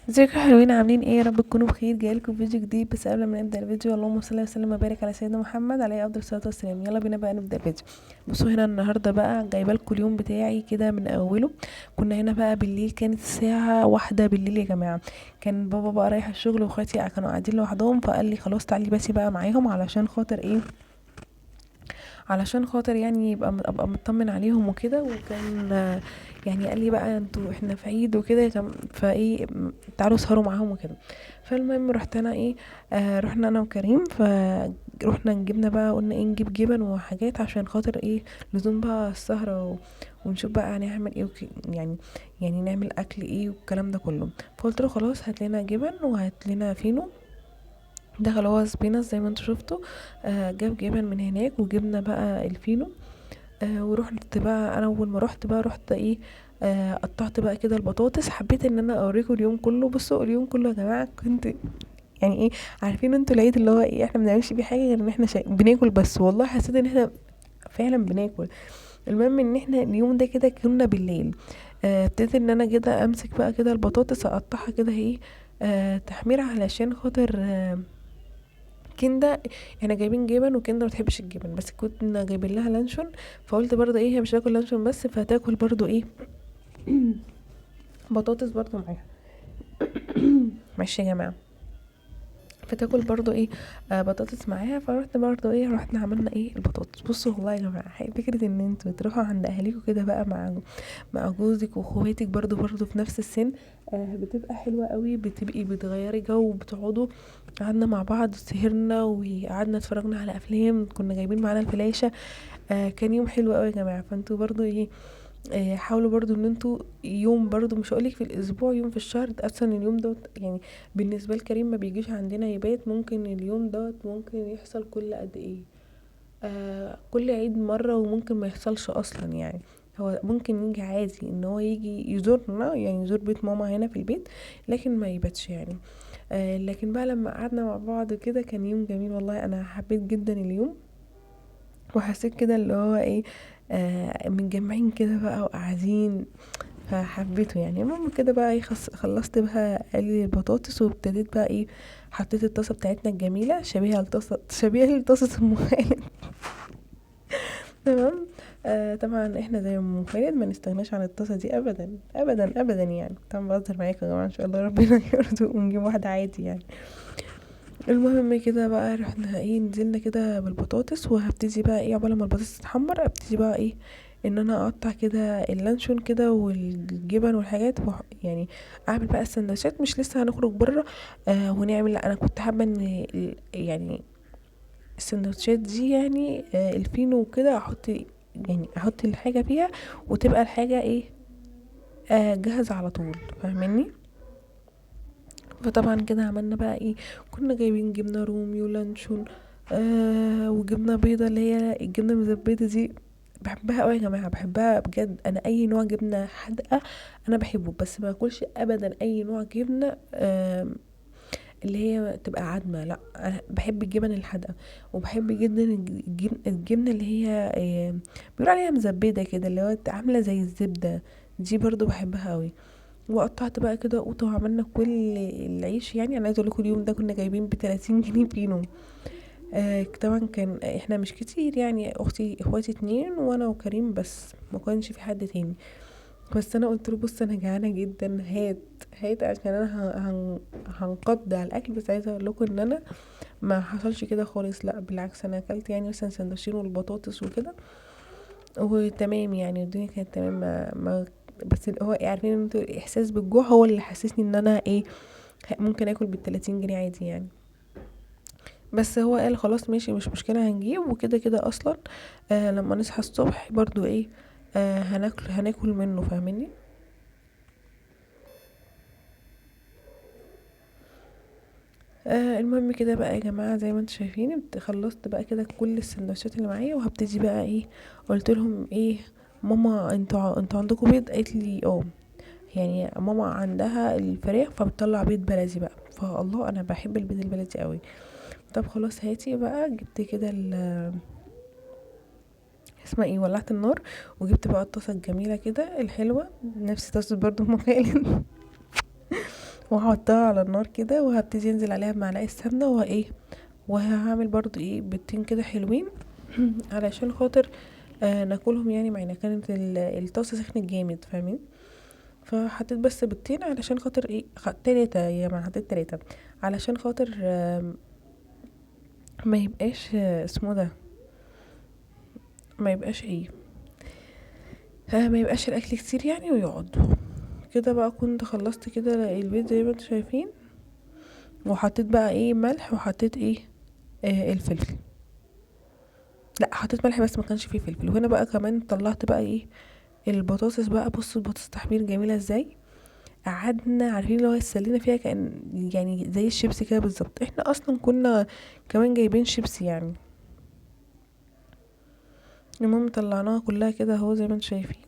ازيكم يا حلوين؟ عاملين ايه؟ يا رب تكونوا بخير. جايلكم فيديو جديد، بس قبل ما نبدا الفيديو اللهم صل وسلم وبارك على سيدنا محمد عليه افضل الصلاة والسلام. يلا بينا بقى نبدا الفيديو. بصوا هنا النهارده بقى جايبه لكم اليوم بتاعي كده من اوله. كنا هنا بقى بالليل، كانت الساعة 1 بالليل يا جماعة. كان بابا بقى رايح الشغل واخواتي كانوا قاعدين لوحدهم، فقال لي خلاص تعالي باتي بقى معاهم علشان خاطر ايه، علشان خاطر يعني يبقى ابقى مطمن عليهم وكده. وكان يعني قال لي بقى انتوا احنا في عيد وكده، فايه تعالوا اسهروا معاهم وكده. فالمهم رحت انا ايه، رحنا انا وكريم، فروحنا جبنا بقى، قلنا ايه نجيب جبن وحاجات عشان خاطر ايه لزوم بقى السهرة ونشوف بقى هنعمل ايه يعني نعمل اكل ايه والكلام ده كله. فقلت له خلاص هات لنا جبن وهات لنا فينو. دخل هو سبينس زي ما انتوا شفتوا، جاب جبن من هناك وجبنا بقى الفينو. ورحت بقى انا اول ما رحت بقى رحت ايه، قطعت بقى كده البطاطس. حبيت ان انا اوريكم اليوم كله. بصوا اليوم كله يا جماعة كنت يعني ايه، عارفين انتوا العيد اللي هو ايه، احنا ما بنعملش بيه حاجة غير ان احنا بناكل بس. والله حسيت ان احنا فعلا بناكل. المهم ان احنا اليوم ده كده كنا بالليل، ابتديت ان انا كده امسك بقى كده البطاطس اقطعها كده ايه، تحمير علشان خاطر، كندا. احنا جايبين جبن وكندا ما بتحبش الجبن، بس كنا جايبين لها لانشون، فقلت برضه ايه هي مش هتاكل لانشون بس، فهتاكل برضه ايه بطاطس برضه معاها. ماشي يا جماعة، فتاكل برضو ايه، بطاطس معاها. فروحت برضو ايه، رحنا عملنا ايه البطاطس. بصوا والله يا جماعة فكرة ان انتوا تروحوا عند اهاليكوا كده بقى مع جوزك واخواتك برضو في نفس السن، بتبقى حلوة قوي، بتبقي بتغيري جو وبتقعدوا. قعدنا مع بعض سهرنا وقعدنا اتفرجنا على افلام، كنا جايبين معانا الفلاشه، كان يوم حلو قوي يا جماعة. فانتوا برضو ايه، حاولوا برضو ان انتوا يوم برضو، مش هقولك في الاسبوع، يوم في الشهر. ده اصلا اليوم دوت يعني بالنسبة لكريم ما بيجيش عندنا يبات، ممكن اليوم دوت ممكن يحصل كل قد ايه، كل عيد مرة، وممكن ما يحصلش اصلا. يعني هو ممكن يجي عادي ان هو يجي يزورنا، يعني يزور بيت ماما هنا في البيت، لكن ما يباتش يعني. لكن بقى لما قعدنا مع بعض كده كان يوم جميل والله. انا حبيت جدا اليوم، وحسيت كده اللي هو ايه، متجمعين كده بقى وقاعدين، فحبيته يعني. المهم كده بقى ايه، خلصت بقى قلي البطاطس، وابتديت بقى ايه، حطيت الطاسه بتاعتنا الجميلة شبيهه لطاسه، شبيهه لطاسه ام خالد. تمام. طبعا احنا زي ام خالد ما نستغناش عن الطاسه دي ابدا ابدا ابدا يعني. طبعا بهزر معاكم يا جماعة، ان شاء الله ربنا يرزق ونجيب واحدة عادي يعني. المهم كده بقى رحنا ايه، نزلنا كده بالبطاطس، وهبتدي بقى ايه عقبال ما البطاطس تتحمر، ابتدي بقى ايه ان انا اقطع كده اللانشون كده والجبن والحاجات، يعني اعمل بقى السندوتشات. مش لسه هنخرج بره، ونعمل، لا انا كنت حابة ان يعني السندوتشات دي الفينو وكده، احط الحاجة فيها وتبقى الحاجة ايه، جاهزة على طول، فاهماني؟ فطبعا كده عملنا بقى ايه، كنا جايبين جبنه رومي ولانشون، وجبنه بيضة اللي هي الجبنة المزبده دي، بحبها قوي يا جماعة، بحبها بجد. انا اي نوع جبنه حادقه انا بحبه، بس ما باكلش ابدا اي نوع جبنه، اللي هي تبقى عدمه، لا انا بحب الجبن الحادقه، وبحب جدا الجبنة اللي هي، بيقولوا عليها مزبده كده، اللي هو عامله زي الزبدة دي، برضو بحبها قوي. وقطعت بقى كده قوطه وعملنا كل العيش. يعني انا عايزه اقول لكم اليوم ده كنا جايبين بتلاتين جنيه فينو. طبعا كان احنا مش كتير يعني، اخواتي 2 وانا وكريم بس، ما كانش في حد تاني. بس انا قلت له بص انا جعانة جدا، هات هات عشان انا هنقضي على الاكل. بس عايزه اقول لكم ان انا ما حصلش كده خالص، لا بالعكس انا اكلت مثلا سندوتشين والبطاطس وكده وتمام، يعني الدنيا كانت تمام. ما بس اللي هو إيه، عارفين ان انتوا الاحساس بالجوع هو اللي حسسني ان انا ايه، ممكن اكل بالتلاتين جنيه عادي يعني. بس هو قال خلاص ماشي مش مشكلة هنجيب، وكده كده اصلا، لما نصحى الصبح برضو ايه، هناكل منه، فاهميني؟ المهم كده بقى يا جماعة زي ما انتم شايفين خلصت بقى كده كل السندوتشات اللي معايا، وهبتدي بقى ايه، قلت لهم ايه ماما انتوا عندكم بيض؟ قالت لي اه، يعني ماما عندها الفراخ فبتطلع بيض بلدي بقى، فالله انا بحب البيض البلدي قوي. طب خلاص هاتي بقى. جبت كده اسمها ايه، ولعت النار وجبت بقى الطاسه الجميلة كده الحلوة، نفس طاسه برضو ام خالد. وهحطها على النار كده، وهبتدي انزل عليها بمعلقه سمنه، وايه وهعمل برضو ايه بيضتين كده حلوين علشان خاطر ناكلهم يعني معانا. كانت الطاسه سخنت جامد فاهمين، فحطيت بس بيضتين علشان خاطر ايه، تلاتة يا جماعة، حطيت 3 علشان خاطر ما يبقاش، اسمه ده، ما يبقاش ايه، ما يبقاش الاكل كتير يعني ويقعد كده. بقى كنت خلصت كده البيض زي ما انتم شايفين، وحطيت بقى ايه ملح، وحطيت ايه، الفلفل، لا حطيت ملح بس ما كانش فيه فلفل. وهنا بقى كمان طلعت بقى ايه البطاطس بقى. بصوا البطاطس تحمير جميلة ازاي، قعدنا عارفين اللي هو اتسلينا فيها، كان يعني زي الشيبسي كده بالظبط. احنا اصلا كنا كمان جايبين شيبسي يعني. المهم طلعناها كلها كده اهو زي ما انتم شايفين.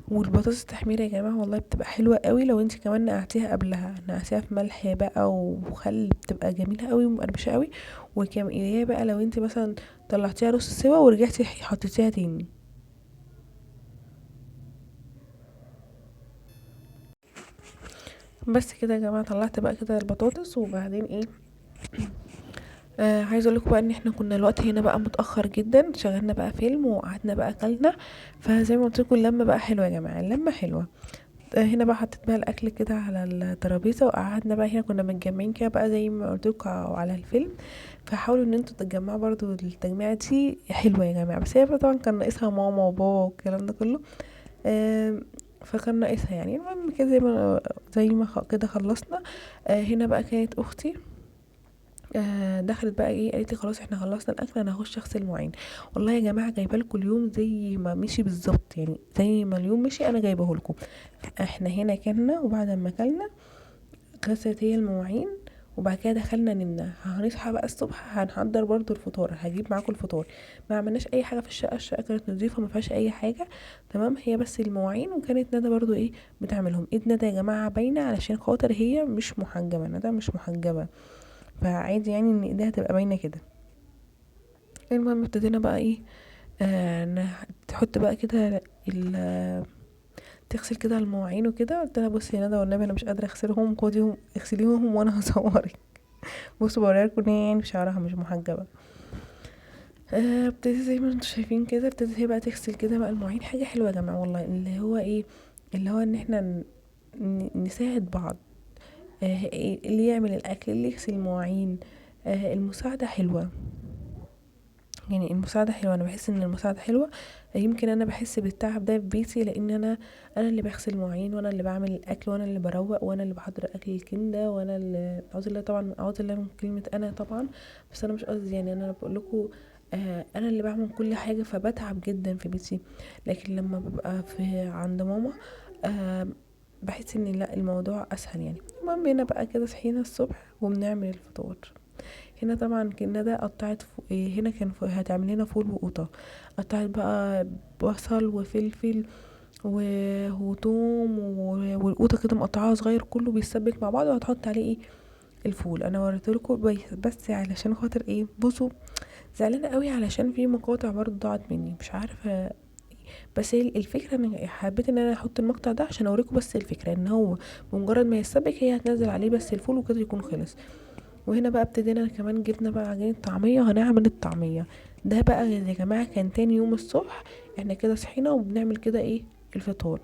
والبطاطس التحمير يا جماعة والله بتبقى حلوة قوي لو انت كمان نقعتيها قبلها، نقعتيها في ملح بقى وخل، بتبقى جميلة قوي ومقرمشه قوي. وكمان ايه بقى لو انت مثلا طلعتيها نص سوا ورجعتي حطيتيها تاني. بس كده يا جماعة طلعت بقى كده البطاطس. وبعدين ايه، عايزه اقول لكم بقى ان احنا كنا الوقت هنا بقى متاخر جدا، شغلنا بقى فيلم وقعدنا بقى اكلنا. فزي ما قلت لكم اللمة بقى حلوة يا جماعة، اللمة حلوة. هنا بقى حطيت بقى الاكل كده على الترابيزة، وقعدنا بقى هنا كنا متجمعين كده بقى زي ما قلت لكم على الفيلم. فحاولوا ان انتوا تتجمعوا برضو، التجميعه دي حلوة يا جماعة. بس هي طبعا كان ناقصها ماما وبابا والكلام ده كله، فكان ناقصها يعني. المهم كده زي ما كده خلصنا. هنا بقى كانت اختي، دخلت بقى ايه، قالت لي خلاص احنا خلصنا الاكل، انا هخش اغسل مواعين. والله يا جماعة جايبه لكم اليوم زي ما مشي بالظبط، يعني زي ما اليوم مشي انا جايبه لكم. احنا هنا كلنا، وبعد ما كلنا غسلت هي المواعين، وبعد كده دخلنا نمنا. هنصحى بقى الصبح هنحضر برضو الفطار، هجيب معاكم الفطار. ما عملناش اي حاجة في الشقة، الشقة كانت نظيفة ما فيهاش اي حاجة تمام، هي بس المواعين. وكانت ندى برضو ايه بتعملهم. ايد ندى يا جماعة باينة علشان خاطر هي مش محجبة، ندى مش محجبة، فعادي يعني ان ايديها تبقى باينة كده. المهم ابتدينا بقى ايه، تحط بقى كده تغسل كده المواعين وكده. قلت لها بصي يا ندى والنبي انا مش قادرة اغسلهم، خديهم اغسليهم وانا هصورك. بصوا بوريها لكم ان هي يعني بشعرها مش محجبة. ابتديت زي ما انتم شايفين كده، ابتدت هي بقى تغسل كده بقى المواعين. حاجة حلوة يا جماعة والله، اللي هو ايه، اللي هو ان احنا نساعد بعض، اللي يعمل الاكل، اللي يغسل المواعين. المساعدة حلوة يعني، المساعدة حلوة. انا بحس ان المساعدة حلوة. يمكن انا بحس بالتعب ده في بيتي، لان انا اللي بغسل المواعين، وانا اللي بعمل الاكل، وانا اللي بروق، وانا اللي بحضر اكل الكنده، وانا اللي اعوذ بالله طبعا، اعوذ بالله من كلمة انا طبعا، بس انا مش قصدي يعني، انا بقول لكم، انا اللي بعمل كل حاجة، فبتعب جدا في بيتي. لكن لما ببقى في عند ماما، بحس ان لا الموضوع اسهل يعني. المهم هنا بقى كده صحينا الصبح وبنعمل الفطار. هنا طبعا ندى قطعت إيه، هنا كان هتعمل لنا فول وقوطه، قطعت بقى بصل وفلفل وتوم والقوطه كده مقطعاها صغير، كله بيتسبك مع بعض، وهتحط عليه ايه الفول. انا وريته لكم بس علشان خاطر ايه، بصوا زعلانة قوي علشان في مقاطع برضو ضاعت مني مش عارفه، بس هي الفكرة ان حبيت ان انا احط المقطع ده عشان اوريكم بس الفكرة، ان هو بمجرد ما يتسبك هي هتنزل عليه بس الفول وكده يكون خلص. وهنا بقى ابتدينا كمان جبنا بقى عجينه طعميه، هنعمل الطعمية. ده بقى يا جماعة كان تاني يوم الصبح، احنا كده صحينا وبنعمل كده ايه الفطار.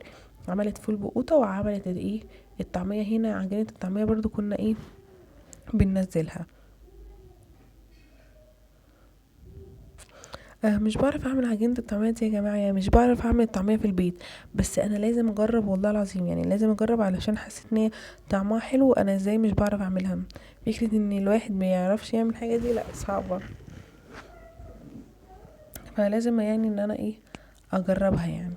عملت فول بقوطه وعملت الايه الطعمية. هنا عجينه الطعمية برضو كنا ايه بننزلها. مش بعرف اعمل عجينه الطعمية دي يا جماعة، يعني مش بعرف اعمل الطعمية في البيت، بس انا لازم اجرب والله العظيم، يعني لازم اجرب علشان حسيت ان هي طعمها حلو. انا ازاي مش بعرف اعملها؟ فكرة ان الواحد ما يعرفش يعمل حاجة دي لا صعبة، فلازم يعني ان انا ايه اجربها. يعني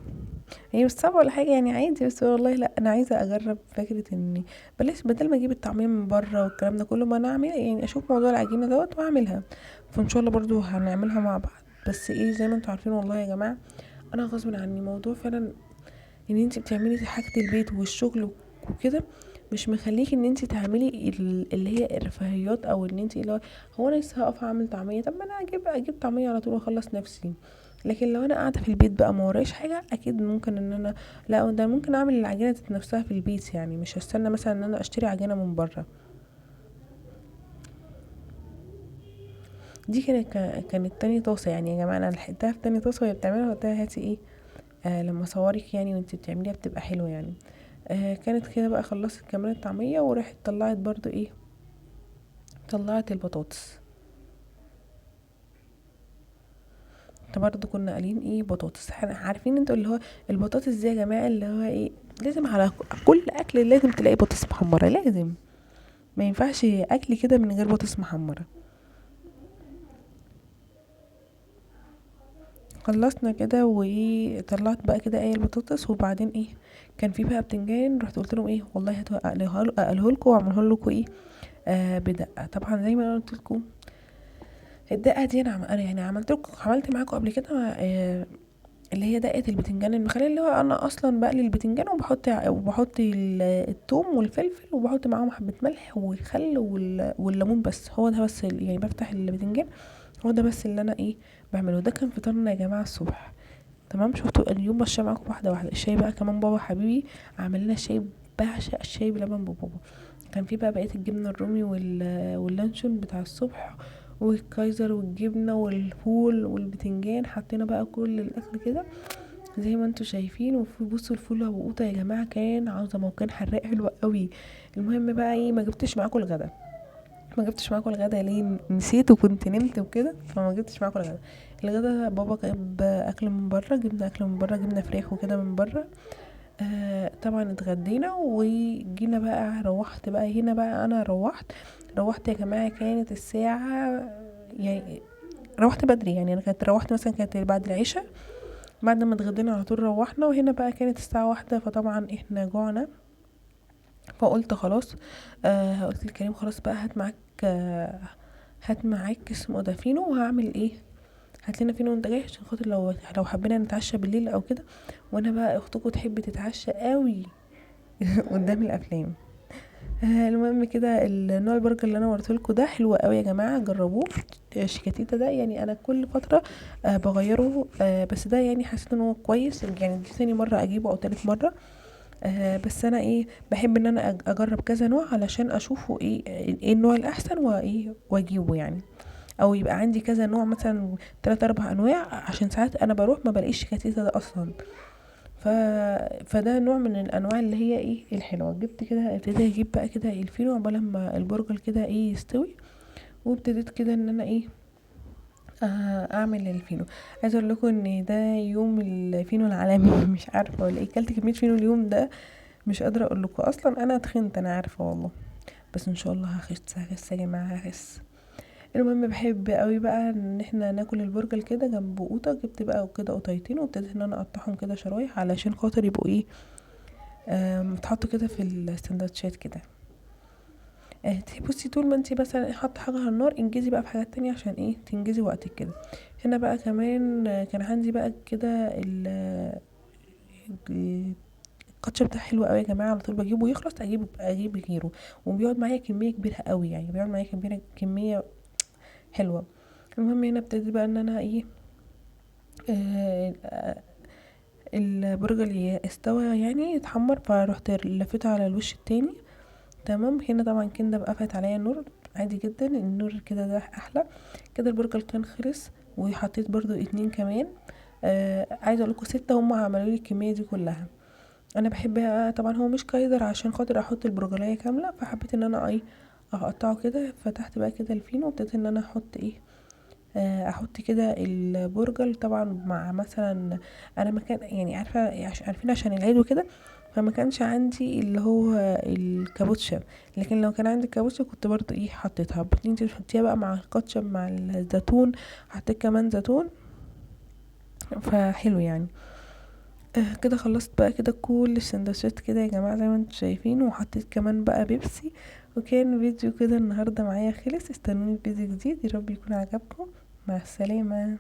هي مش صعبة ولا حاجة يعني عادي، بس والله لا انا عايزه اجرب فكرة ان بلاش بدل ما اجيب الطعمية من بره والكلام ده كله، ما انا اعمل يعني اشوف موضوع العجينة دوت واعملها. فان شاء الله برضو هنعملها مع بعض. بس ايه زي ما انتوا عارفين والله يا جماعة انا غصب عني موضوع فعلا ان انتي بتعملي حاجة البيت والشغل وكده مش مخليكي ان انتي تعملي اللي هي الرفاهيات، او ان انتي اللي هو انا لسه هقف اعمل طعميه، طب ما انا اجيب طعميه على طول واخلص نفسي. لكن لو انا قاعدة في البيت بقى ما ورايش حاجة، اكيد ممكن ان انا لا، ده ممكن اعمل العجينة ذات نفسها في البيت، يعني مش هستنى مثلا ان انا اشتري عجينه من بره. دي كانت تاني طاسه يعني يا جماعة، انا لحقتها في تاني طاسه وهي بتعملها، قلت لها هاتي ايه، لما صورك يعني وانتي بتعمليها بتبقى حلوة يعني. كانت كده بقى خلصت كمان الطعمية، وراحت طلعت برضو ايه، طلعت البطاطس. برضو كنا قالين ايه بطاطس، احنا عارفين انتوا اللي هو البطاطس دي يا جماعة اللي هو ايه، لازم على كل اكل لازم تلاقي بطاطس محمرة، لازم، ما ينفعش اكل كده من غير بطاطس محمرة. خلصنا كده وايه، طلعت بقى كده ايه البطاطس، وبعدين ايه كان في بقى بتنجان، رحت قلت لهم ايه والله هاتوا اقليها لكم واعمله لكم ايه، بدقة. طبعا زي ما انا قلت لكم الدقة دي انا يعني عملت معاكم قبل كده، اللي هي دقه البتنجان المخلل، اللي هو انا اصلا بقلي البتنجان وبحط الثوم والفلفل، وبحط معاهم حبه ملح وخل والليمون، بس هو ده بس يعني بفتح البتنجان، هو ده بس اللي انا ايه بعمله. ده كان فطارنا يا جماعة الصبح. تمام، شفتوا اليوم ماشية معاكم واحدة واحدة. الشاي بقى كمان بابا حبيبي عمل لنا شاي، بعشق الشاي بلبن بابا. كان في بقى بقية الجبنة الرومي واللانشون بتاع الصبح، والكايزر والجبنه والفول والبتنجان، حطينا بقى كل الاكل كده زي ما انتم شايفين. وفي بصوا الفول وقوطه يا جماعة كان عظمه وكان حراق حلو قوي. المهم بقى ايه، ما جبتش معاكم الغدا، ما جبتش معاكم الغدا ليه؟ نسيت وكنت نمت وكده، فما جبتش معاكم الغدا. الغدا بابا جاب اكل من بره، جبنا اكل من بره، جبنا فراخ وكده من بره. طبعا اتغدينا وجينا بقى، روحت بقى هنا بقى، انا روحت يا جماعة كانت الساعة يعني روحت بدري، يعني انا كانت روحت مثلا كانت بعد العشاء، بعد ما اتغدينا على طول روحنا. وهنا بقى كانت الساعة 1، فطبعا احنا جوعنا، فقلت خلاص، قلت لكريم خلاص بقى هات معاك اسمه ده فينو، وهعمل ايه، هات لنا فينو وانت جاي عشان خاطر لو حبينا نتعشى بالليل او كده. وانا بقى اختكم تحب تتعشى قوي قدام الافلام. المهم كده النوع البرجر اللي انا وريته لكم ده حلو قوي يا جماعة، جربوه. شيكاتيتا ده يعني انا كل فترة، بغيره، بس ده يعني حسيت ان هو كويس، يعني دي ثاني مرة اجيبه او ثالث مرة. بس انا ايه بحب ان انا اجرب كذا نوع علشان اشوفه ايه النوع الاحسن واجيبه يعني، او يبقى عندي كذا نوع مثلا 3-4 انواع، عشان ساعات انا بروح ما بلاقيش شيكاتيتا ده اصلا. فده نوع من الانواع اللي هي ايه الحلوة. جبت كده، ابتديت اجيب بقى كده الفينو عقبال لما البرجر كده ايه يستوي، وابتديت كده ان انا ايه، اعمل الفينو. عايزه اقول لكم ان ده يوم الفينو العالمي مش عارفه ولا ايه، اكلت كمية فينو اليوم ده مش قادرة اقول لكم، اصلا انا تخنت انا عارفه والله، بس ان شاء الله هخس، هخس يا جماعة هخس. المهم بحب قوي بقى ان احنا ناكل البرجر كده جنب قوطه، جبت بقى كده قطيتين وابتديت ان انا اقطعهم كده شرايح علشان خاطر يبقوا ايه، اتحطوا كده في السندوتشات كده. بصي طول ما انتي مثلا حاطه حاجة على النار انجزي بقى في حاجات تانية عشان ايه تنجزي وقتك كده. هنا بقى كمان، كان عندي بقى كده الكاتشب ده حلو قوي يا جماعة، على طول بجيبه يخلص اجيب غيره، وبيقعد معايا كمية كبيرة قوي، يعني بيقعد معايا كمية حلوة. المهم هنا ابتديت بقى ان انا ايه، البرجر اللي استوى يعني اتحمر، فروحت لفيته على الوش التاني. تمام، هنا طبعا كده بقى قفلت عليا النور عادي جدا، النور كده ده احلى كده. البرجر كان خلص، وحطيت برضو 2 كمان. عايزه اقول لكم 6 هم عملوا لي الكمية دي كلها. انا بحبها طبعا، هو مش كايزر عشان خاطر احط البرجلايه كاملة، فحبيت ان انا ايه اقطعه كده. فتحت بقى كده الفينو وابتديت ان انا احط ايه، احط كده البرجل طبعا مع مثلا انا ما كان يعني عارفه عارفين عشان العيد وكده، فما كانش عندي اللي هو الكابوتشا، لكن لو كان عندي الكابوتشا كنت برضو ايه حطيتها. انتي تحطيها بقى مع الكاتشب مع الزيتون، حطيت كمان زيتون فحلو يعني. كده خلصت بقى كده كل السندوتشات كده يا جماعة زي ما انتم شايفين، وحطيت كمان بقى بيبسي. وكان فيديو كده النهارده معايا خلص، استنوني في فيديو جديد، يا رب يكون عجبكم. مع السلامة.